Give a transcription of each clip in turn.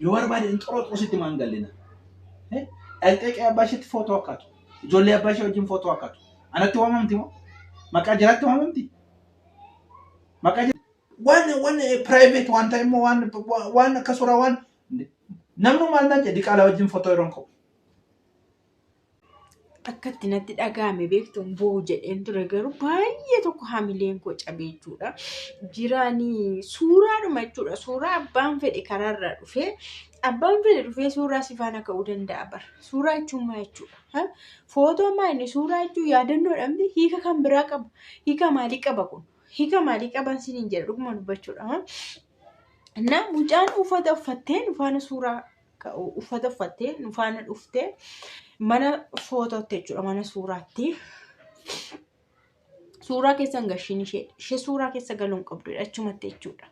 Yoo barbaade inxorooxoositti maan gallina. Dhaqxee qe'ee abbaa isheetti footoo akkaatu. Ijoollee abbaa ishee wajjin footoo akkaatu. Anatti waamamti moo? Maqaa jiraatti waamamti? Maqaa waan waan private waan ta'e immoo waan waan akka suuraa waan namnu maal naan jedhe diqaalaa wajjin footoo yeroon ka'u. Akka itti natti dhaga'ame beektuun boo'u jedheen ture garuu baay'ee tokko hamileen koo cabe jechuudha. Jiraanii suuraadhuma jechuudha. Suuraa abbaan fedhe karaarraa dhufee abbaan fedhe dhufee suuraa si faana ka'uu danda'a bara. Suuraa jechuun maal jechuudha? Footoo maal inni suuraa jechuun yaadannoodha miti hiika kan biraa qaba. Hiika maalii qaba kun? Hiika maalii qaban siniin jedha dhuguma dubbachuudha. Na mucaan uffata uffattee nu faana suuraa uffata uffattee nu faana dhuftee mana footootti jechuudha mana suuraatti. Suuraa keessa hin gashiin ishee ishee suuraa keessa galuu hin qabdu achumatti jechuudha.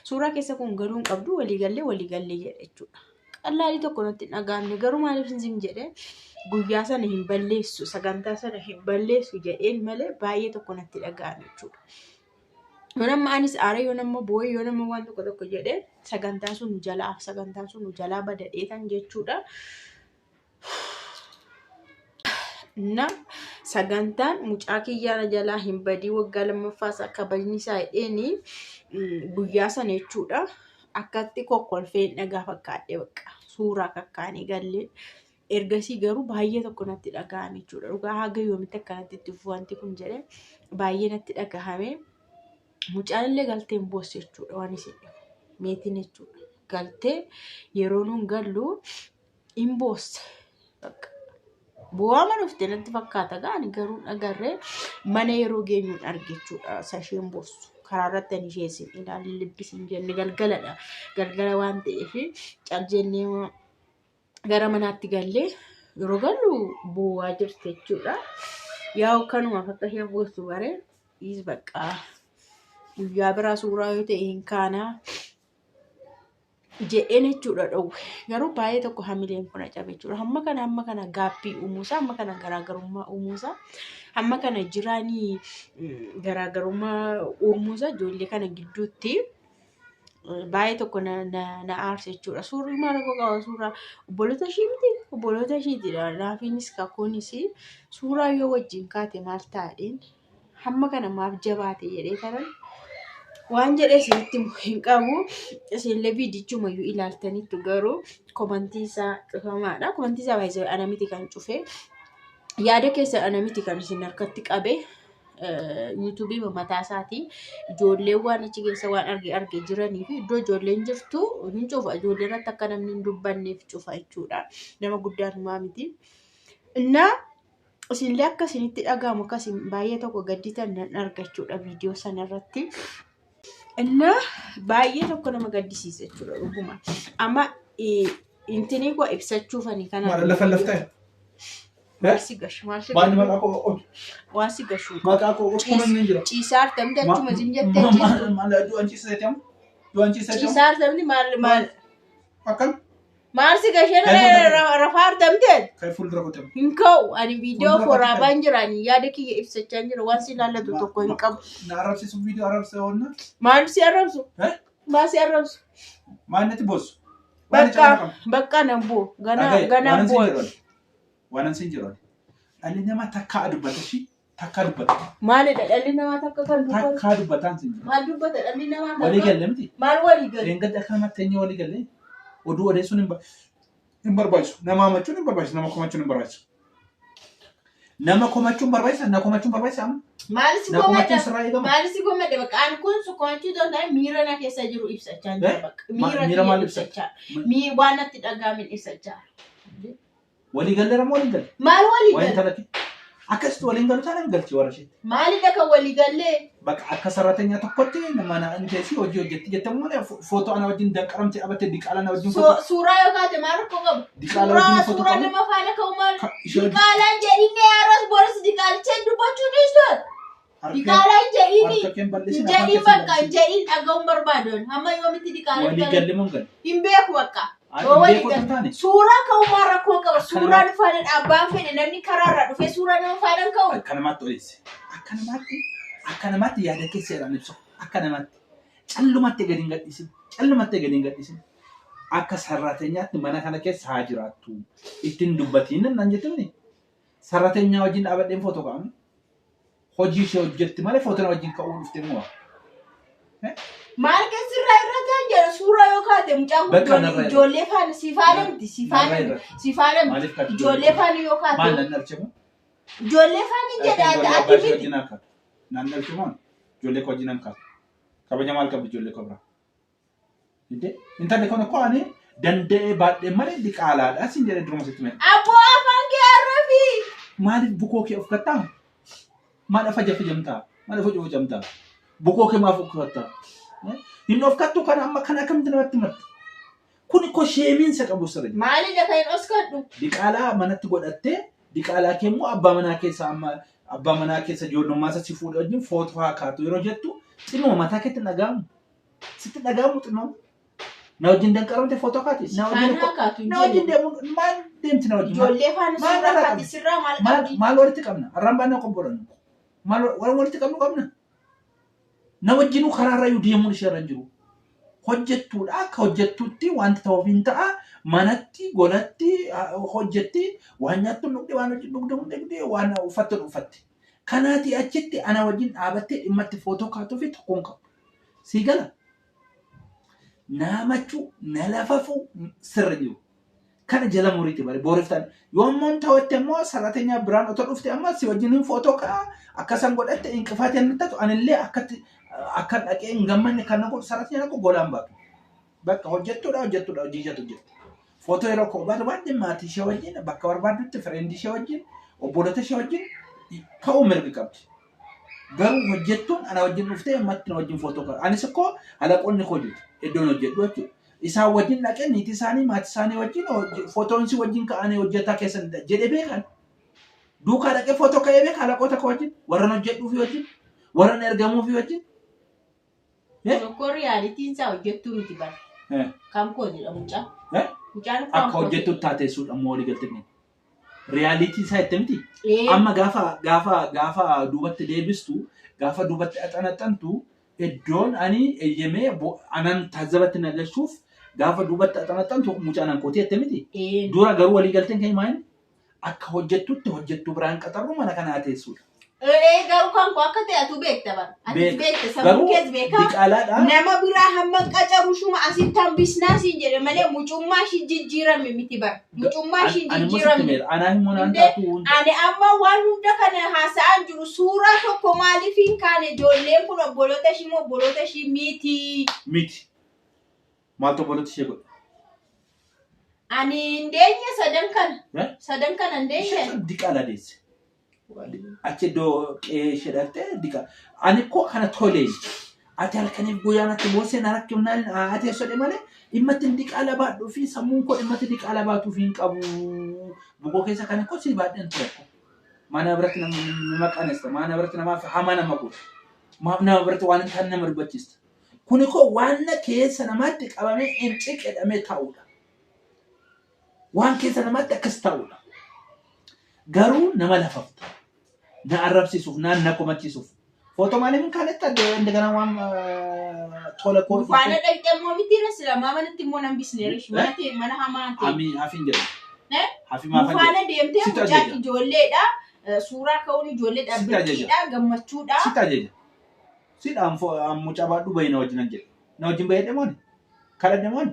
Suuraa keessa kun galuu hin qabdu waliigallee waliigallee jedha jechuudha. Qallaalii tokko natti hin dhaga'amne garuu maaliif hin jedhe guyyaa sana hin balleessu sagantaa sana hin balleessu jedheen malee baay'ee tokko natti dhaga'ame jechuudha. Yoo nama anis aaree yoo nama boo'ee yoo nama waan tokko tokko jedhee sagantaan sun nu jalaa sagantaan sun nu jalaa badadheetan jechuudha. Na sagantaan mucaa kiyyaa na jalaa hin badii waggaa lammaffaa isaa kabajni isaa hidheeni guyyaa sana jechuudha. Akkatti kokkolfeen dhagaa fakkaadhe bakka suuraa kakkaanii gallee. Ergasii garuu baay'ee tokko natti dhagahame jechuudha. Dhugaa haga yoomitti akkanatti itti fufu wanti kun jedhee baay'ee natti dhagahame. Mucaan illee galtee hin boosse jechuudha waan isin dhibu. Meetiin jechuudha. Galtee yeroo nuun gallu hin boosse. Bakka Bu'aama dhufte natti fakkaata gaa ani garuu hin agarree mana yeroo geenyuun arge jechuudha isa isheen boossu. Karaa irratti ani ishee isin ilaalle libbis hin jenne galgaladha. Galgala waan ta'eef cal jennee gara manaatti gallee yeroo gallu boo'aa jirti jechuudha. Yaa'u kanumaaf akka isheen boossu bare dhiis bakka guyyaa biraa suuraa yoo ta'e hin kaanaa jedheen jechuudha dhowwe. Garuu baay'ee tokko hamileen kun cabe jechuudha. Hamma kana hamma kana gaabbii uumuusaa hamma kana garaagarummaa uumuusaa hamma kana jiraanii garaagarummaa uumuusaa ijoollee kana gidduutti baay'ee tokko na, na, na aarse jechuudha. Suurri maal rakkoo qaba suuraa obboloota ishii miti obboloota ishiitidha. Naafiinis kakuunis suuraa yoo wajjin kaate maal taadheen hamma kana maaf jabaate jedhee kanan waan jedhee isinitti hin qabu. Isinillee viidichumayyuu ilaaltaniittu garuu komantii isaa cufamaadha. Komantii isaa baay'ee ana miti kan cufe. Yaada keessan ana miti kan isin harkatti qabe. yuutuubii mataa isaatii ijoolleen waan achi keessa waan arge arge jiranii fi iddoo ijoolleen jirtu hin cufa ijoollee irratti akka namni hin dubbanneef cufa jechuudha nama guddaan humaa miti. Innaa isinillee akka isinitti dhaga'amu akka isin baay'ee tokko gadditan nan arga jechuudha viidiyoo sana irratti. Innaa baay'ee tokko nama gaddisiisa jechuudha dhuguma. Amma intinii koo ibsachuufani kana. Maal lafa laftee? Maal si gashu? Maal si Maal gashu? maqaa koo oolu? Waan si gashu. Maqaa koo oolu hin jira. Ciisaa argamte achuma isin jettee ciistu. Maal du'an ciisa jedhamu? Du'an ciisa jedhamu? Ciisaa argamte maal maal Akkam? maal si gashee rafaa argamte? Kan fuuldura qotamu. Hin ka'u ani viidiyoo Fuuldura waraabaa hin jira ani yaada kiyya ibsachaa hin jira waan si ilaallatu tokko hin qabu. Na arrabsiisu viidiyoo arrabsa oolna. Maal si arrabsu? Eh? Maal si arrabsu? Maal natti boossu? Maal Bakka bakka nan bu'u ganaa ganaa bu'u. Waanan siin jedhu ani. Dhalli namaa takkaa dubbata ishii takkaa dubbata. Maalidha dhalli namaa takka kan dubbatu? Takkaa dubbataan siin jedhu. Maal dubbata dhalli namaa Walii takka? galle miti. Maal walii galle? Dheengadda akka namatti teenyee walii galle oduu odeessuun hin hin barbaachisu. Nama hamachuun hin barbaachisu. Nama komachuun hin barbaachisu. Nama komachuun barbaachisa? Na komachuun barbaachisa amma? Maal si Na komachuun komadha? sirraa eegama? Maal si komadha? Bakka ani kun si komachuu osoo hin taane miira na keessa jiru ibsachaa jira Eh? bakka. Miira Miira kiyya maal ibsachaa. Mii waan natti dhaga'amin ibsachaa. Walii galleera moo waliin galle? Maal walii Waa galle? intalati. Akkasitti waliin galu taanaan galchi warra isheetti. Maalidha kan walii gallee? Bakka akka sarratanya tokkotti mana inni teessee hojii hojjetti jettee malee footoo ana wajjin danqaramtee dhabatte diqaala ana wajjin footoo Suuraa yoo kaate maal rakkoo qabu? diqaala Suuraa wajjin footoo suuraa qabu. nama faana ka'u maal? Ishee wajjin Diqaalaan jedhinne yaaros boris diqaalicha dubbachuu dhiistu. harka Diqaalaan jedhini. harka keen Hin balleessin afaan jedhin keessan bakka hin balleessin. jedhin dhaga'uun barbaadan. Hamma yoomitti diqaalaan Walii galu? galle moo hin galle? Hin beeku bakka. Ani Yoo hin walii beeku galle. otoo taane. Suuraa ka'u maal rakkoo qaba? Akka Suuraa namaatti faana abbaan fedhe namni karaarraa dhufee suuraa nama faana hin ka'u. akka namaatti odeesse. Akka namaatti akka namaatti yaada kee seeraan ibsu. Akka namaatti. Callumatti gadi hin gadhiisin. Callumatti gadi hin gadhiisin. Akka sarrateenyaatti mana kana keessa haa jiraattu. Ittiin dubbatiin naan jette miti. Sarrateenyaa wajjin dhaabadheen footoo ka'ame. Hojii ishee hojjetti malee footoo na wajjin ka'uu dhufte moo? Maal keessirraa irra ta'an jedha suuraa yoo kaate mucaan kun Bakka narra irra. ijoollee faana si faana miti si faana Narra miti irra. si faana miti Maaliif kaati ijoollee faana yoo Maal kaate nan dhalche moo? ijoollee faana jedha Ijoollee ati abbaa ishee miti. wajjin akka. Nan dhalche moo? Ijoollee koo wajjin akka. Kabaja maal qabdi ijoollee koo biraa? Indee intalli kun akkoo ani danda'ee baadhee malee diqaalaadha siin jedhee duruma sitti mee. Abboo afaan kee arrafi. Maaliif bukoo kee of kattaa? Maal afa jafijamtaa? Maal afa cufujamtaa? Bukoo kee maaf of kattaa? Hin of kattu kana amma kana akkamitti namatti himatta? Kun koo sheemiinsa qabu sirri. Maalidha kan hin oskadhu? Diqaalaa manatti godhattee diqaalaa kee immoo abbaa manaa keessa amma abbaa manaa keessa ijoollummaa isa si fuudhe wajjin footoo haa kaatu yeroo jettu xinnoo mataa keetti dhaga'amu. Sitti dhaga'amu xinnoo. Na wajjin danqaramte footoo kaati. Na wajjin Faana haa kaatu hin na wajjin jennu. deemuun maal deemti na wajjin? Maal Ijoollee faana maal suuraa irraa kaati qabdi? sirraa maal Maal qabdi? maal walitti qabna? Arraan baannaa qobboodhaan. Maal waan walitti qabnu qabna? Na wajjinuu karaarra iyyuu deemuun ishee irra hin jiru. Hojjettuudha akka hojjettuutti wanti ta'uuf hin ta'a. Manatti golatti hojjetti waan nyaattu dhugde waan hojii dhugde dhugde waan uffattu uffatti. Kanaatii achitti ana wajjin dhaabattee dhimma itti footoo kaatuu fi tokkoon qabu. Sii gala. Naa machuu na lafafuu sirra jiru. Kana jala muriiti bare booriftaan. Yoo ammoo hin ta'utti ammoo sarrateenyaa biraan otoo dhufte amma si wajjin hin footoo ka'a akka san godhatte inqifaatee hin taatu anillee akkatti akka dhaqee hin gammanne kan na godhu sarrateenyaa koo golaan baatu. Bakka hojjettuudha hojjettuudha hojii isheetu hojjetti. Footoo yeroo ka'u barbaadde maatii ishee wajjin bakka barbaaddutti friendii ishee wajjin obboloota ishee wajjin ka'uu mirga qabdi. Garuu hojjettuun ana wajjin dhuftee ammatti na wajjin footoo ka'a. Anis ikkoo halaqoonni koo jiru iddoon hojjedhu jechuudha. Isaan wajjin dhaqee niitii isaanii maatii isaanii wajjin footoon si wajjin ka'anii hojjetaa keessan jedhee beekan. Duukaa dhaqee footoo ka'ee beeka halaqoota koo wajjin warran hojjedhuufi wajjin warran ergamuufi wajjin. Tokko realityn isaa hojjettuu miti bara. Kan kootidha mucaa. Mucaan kan Akka hojjettu taateessuudha immoo walii galtee. Reality isaa itti miti. Amma gaafa gaafa gaafa duubatti deebistu gaafa duubatti axanaxantu iddoon ani eeyyamee anan taajjabatti na galchuuf gaafa duubatti axanaxantu mucaan an kootii itti miti. Dura garuu walii galteen keenya maal akka hojjettutti hojjettuu biraan qaxarru mana kanaa teessuudha. Ee garuu kan koo akka ta'e atu beekta bara. Atis Beeka. beekta sammuu Garuu kees beekaa. diqaalaadha. Nama biraa hamma qacaru shuma asitti hambisnaa siin jedhe malee mucummaa ishii jijjiirame miti bara. Mucummaa ishii Ani immoo sitti jijjiirame. meera. Anaa immoo naan Indee taatu. Ani amma waan hunda kana haasa'aan jiru suuraa tokko maaliif hin kaane ijoolleen kun obboloota ishii moo obboloota ishii miti. Miti. Maaltu obboloota ishee godhe? Ani hin deenye sadan kana. Eh? Sadan kana hin deenye. Isheen diqaalaa deesse. Achi iddoo qe'ee ishee dhaqxee diqa. Ani koo kana tolee. Ati halkaniif guyyaa natti boossee na rakkifnaan ati eessa malee dhimma ittiin diqaala baadhuu fi sammuun koo dhimma itti diqaala baatuuf hin qabu. Bukoo keessa kana koo si baadheen ture. Mana biratti nama qaanessa. Mana biratti namaaf hamaa nama godha. Maaf nama biratti waan hin taane nama dubbachiista. Kuni koo waan keessa namaatti qabamee hin ciqedhamee taa'udha. Waan keessa namaatti akkas ta'udha. Garuu nama lafafta. Na arrabsiisuuf, naan na komachiisuuf. Footoo maaliif hin kaanetti indagana waan tola koo. Faana dhaqxee immoo miti irra silamaa manatti immoo nan bisneerish mana ta'e mana hamaa ta'e. Ami hafin jedhu. Eh? Hafi maafan jedhu. Faana deemtee Situ mucaan ajaja. ijoolleedha. Suuraa ka'uun ijoolleedha. Situ ajaja. Birqiidha. Gammachuudha. Sitti ajaja. Sidhaan mucaa baadhuu bahi na wajjin jedhe. Na wajjin bahee deemooni. Kadhadhe mooni.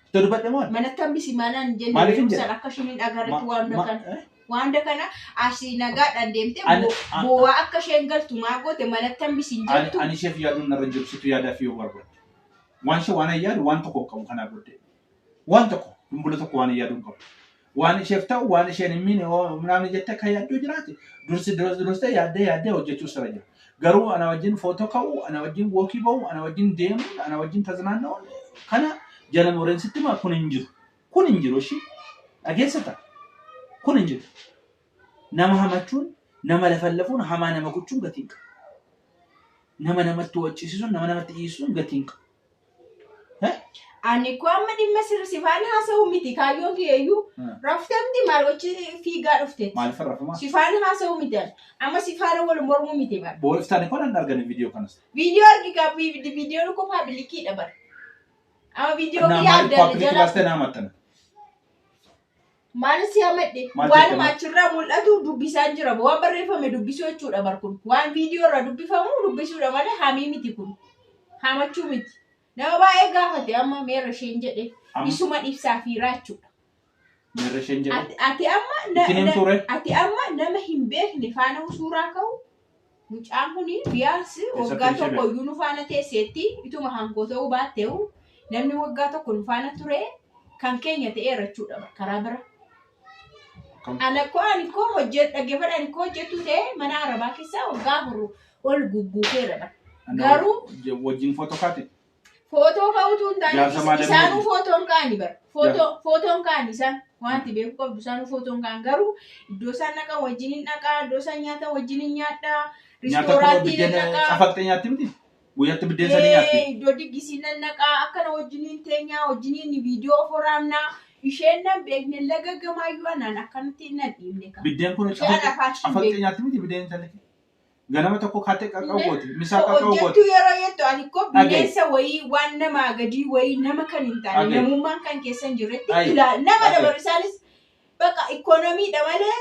Itti dubbadhe mooni. Manatti hambisi maanaan jenne Maaliif hin beekumsaan jedhe? akka isheen hin agarretti waan hunda kana. Waan hunda kana asii nagaadhaan deemtee Ani boo'aa akka isheen galtu maa goote manatti hambisi hin jettu. Ani isheef yaaduun narra hin jiru situ yaadaa fi yoo barbaadde. Waan ishee waan yaadu waan tokko qabu kanaa booddee. Waan tokko dumbula tokko waan yaaduu hin qabu. Waan isheef ta'u waan isheen hin miine namni jettee akka yaadduu jiraate dursi dursitee yaaddee yaaddee hojjechuu sirra jira. Garuu ana wajjin footoo ka'u, ana wajjin walkii ba'u, ana wajjin deemu, ana wajjin tazinaanna'u kana jala mureen sitti himaa kun hin jiru. Kun hin jiru ishii dhageessata. Kun hin jiru. Nama hamachuun, nama lafallafuun, hamaa nama gochuun gatii hin qabu. Nama namatti waccisiisuun, nama namatti dhiyeessuun gatii hin qabu. Ani koo amma dhimma sirri si faana haasa'u miti kaayyoon kiyyayyuu raftamti maal gochi fiigaa dhufteetti. Maaliif rafama? Si faana haasa'u miti ani. Amma si faana wal mormuu miti bara. Booriftaan koo nan argani viidiyoo kanas. Viidiyoo argi gaa viidiyoon koo publiciidha bara. Amma viidiyoo Naa kiyya maaliif Abdalla paapiliikii jala baastee naa maxxana? Maal si hamadhe? Maal Waanuma jettee? achirraa mul'atu dubbisaan jira. Waan barreeffame dubbisuu jechuudha bar kun. Waan viidiyoo irraa dubbifamu dubbisuudha malee hamii miti kun. Hamachuu miti. Nama baay'ee gaafate amma meerra isheen jedhe. Amma Isuma ibsaa fi raachuudha. meerra isheen jedhe. Ati ati amma na, Ittiin na, himtuure? ati amma nama hin beekne faana suuraa ka'u mucaan kun biyaansi Eessatti waggaa ishee tokko beekta? iyyuu nu faana teesseetti ituma hangoo ta'uu baatteewu namni waggaa tokko nu faana ture kan keenya ta'eera jechuudha karaa bira. Kam? Ana koo ani koo hojjet dhaggeeffadha ani koo hojjettu ta'e mana arabaa keessaa waggaa 4 ol gugguufeera bara. Ana Garuu wajjin footoo kaate? footoo ka'utu hin taane Jaarsa maadamee isaanuu wajjin. footoon ka'ani bara. Footoo footoon ka'ani isaan wanti beekuu qabdu isaanuu footoon ka'an garuu iddoo isaan dhaqan wajjin hin dhaqaa iddoo isaan nyaatan wajjin hin nyaadhaa Nyaata kunoo riistooraantii nan biddeen dhaqaa. cafaqxee nyaatti miti? Guyyaatti biddeen sadii nyaatti. Iddoo diggisii nan dhaqaa akkana wajjiniin teenyaa wajjiniin viidiyoo of waraabnaa isheen nan beekne laga gamaayyuu anaan akkanatti nan dhiibne ka. Biddeen kun Isheen afaan isheen cafaqxee beektu. nyaatti miti biddeen intalli kee? Ganama tokko kaatee qaqqabu gooti. Misaa qaqqabu gooti. Hojjettuu yeroo jettu ani koo Dhaga'i. bineensa wayii waan namaa gadii wayii nama kan hin taane Dhaga'i. namummaan kan keessa hin jirretti Dhaga'i. ilaa nama Dhaga'i. dabaru isaanis bakka ikoonomiidha malee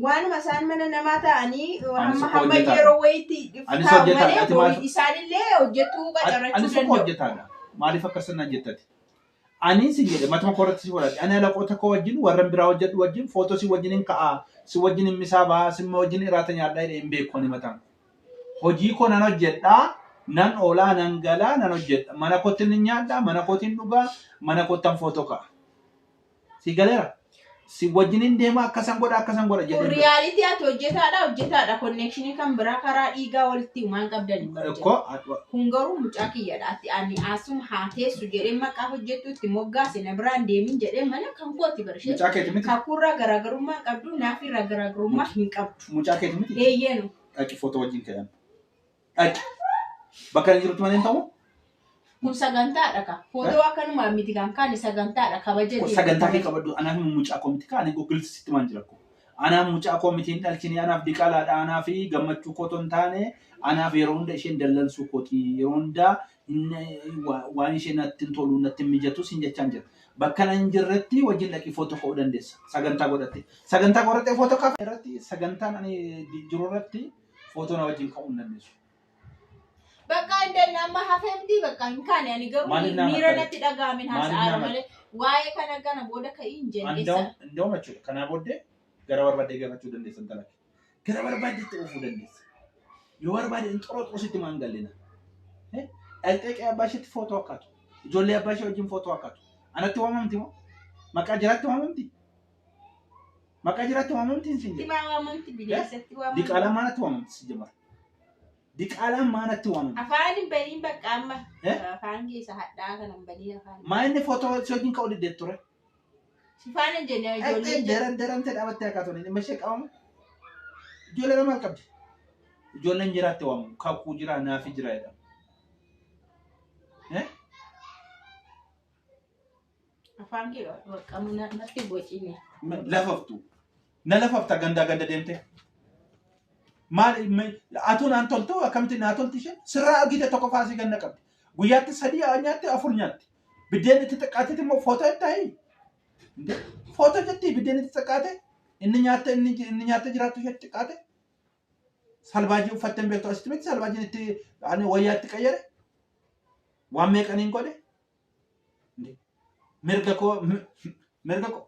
waanuma isaan mana namaa ta'anii Anis hamma ukkoo hamma hojjetaadha. yeroo wayiitti Anis taa'u hojjetaadha. malee Ati maal- isaanillee hojjettuu qacarachuu Anis ukkoo danda'u. hojjetaadha. Maaliif akkas naan jettati? Ani si jedhe matuma koo irratti si fudhadhe. Ani alaqoota koo wajjin warra biraa hojjedhu wajjin footoo si wajjin hin ka'a. Si wajjin hin misaa ba'a. Si wajjin iraata nyaadhaa jedhee hin beeku ani mataan. Hojii koo nan hojjedhaa. Nan oolaa nan galaa nan hojjedha. Mana kootti nan nyaadhaa. Mana kootti hin dhugaa. Mana kootti hin footoo ka'a. Si galeera. Si wajjin hin deema akkasan godha akkasan godha Kun jedhee hin beeku. riyaalitii ati hojjetaadha hojjetaadha konneekshinii kan biraa karaa dhiigaa walitti himaan qabdan hin barjaa. Ikkoo Kun garuu mucaa kiyyadha. Ati ani asuma haa teessu jedhee maqaa hojjettu itti moggaase na biraan deemin jedhee mana kan kooti barshee. mucaa keeti miti. Kakuurraa garaagarummaa hin qabdu naafirraa garaagarummaa hin qabdu. Mucaa keeti miti. Eeyyeenu. Dhaqi footoo wajjin ka'an. Dhaqi. Bakka inni jirutti malee hin ta'u. Kun sagantaadha ka. Footoo akkanuma miti kan kaane sagantaadha kabaja Kun sagantaa kee qabadhu. Anaaf mucaa koo miti kaane goggilti sitti maan jira koo. Anaaf mucaa koo miti hin dhalchine anaaf diqaalaadha anaaf gammachuu koo hin taane anaaf yeroo hunda isheen dallansuu kooti yeroo hunda waan isheen natti hin tolu natti hin mijatu sin jechaan jira. Bakka nan jirretti wajjin dhaqii footoo ka'uu dandeessa. Sagantaa godhatte. Sagantaa godhattee footoo kafa irratti sagantaan ani jiru irratti footoo na wajjin ka'uu hin dandeessu. Bakka hin danne amma hafeemti bakka hin kaane ani garuu Maaliif naa miira maxxane? natti dhaga'amin Maaliif haasa'aara naa malee waa'ee kana kana booda ka'ii hin jenne Anda'u anda'u jechuudha. Kanaa booddee gara barbaaddee gaafachuu dandeessa intala kee. Gara barbaaddeetti oofuu dandeessa. Yoo barbaade hin xoroxoositti maan gallina. Dhaqxee qe'ee abbaa isheetti footoo akkaatu. Ijoollee abbaa ishee wajjin footoo akkaatu. Anatti waamamti moo? Maqaa jiraatti waamamti? Maqaa jiraatti waamamti hin siin jedhe. Maa waamamti bineensatti waamamti. Diqaalaa maanatti waamamti si jamara. Diqaalaan maanatti waamamti. Afaan hin baniin bakka amma. Eh? Afaan keessa hadhaa kana hin baniin afaan. Maa inni footoo si wajjin ka'uu diddeet ture? Sifaan hin jenne Dhaqxee ijoolleen jedhu. daran daran ta'e dhaabattee akkaatu dhimma ishee qabamu. Ijoollee maal qabdi? Ijoolleen jiraatti waamamu. Kakuu jira naafi jira jedhama. Eh? Afaan kee bakka natti bocine. Lafaftu. Na lafafta gandaa ganda deemte. Maal atuu naan toltu akkamitti naa tolti isheen sirraa argite tokko faasii ganna qabdi. Guyyaatti sadii nyaatti afur nyaatti. Biddeen itti xiqqaateeti immoo footoo itti hayi. Footoo jetti biddeen itti xiqqaate inni nyaatte inni nyaatte jiraattu ishee xiqqaate. Salbaajii uffattee hin beektu asitti miti salbaajiin itti ani wayyaa itti qayyare. Waan meeqaniin godhe. Mirga koo mirga koo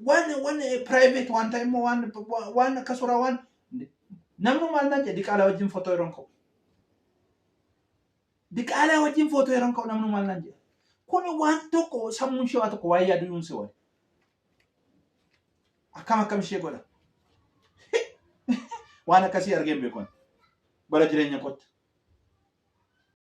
waan waan private waan ta'e immoo waan waan akka suuraa waan namni maal naan jedhe diqaalaa wajjin footoo yeroon ka'u. Diqaalaa wajjin footoo yeroon ka'u namni maal naan jedhe. Kuni waan tokko sammuun ishee waa tokko waan yaadu yuun si wali. Akkam akkam ishee godha. Waan akkasii argeen beekon bara jireenya kootti.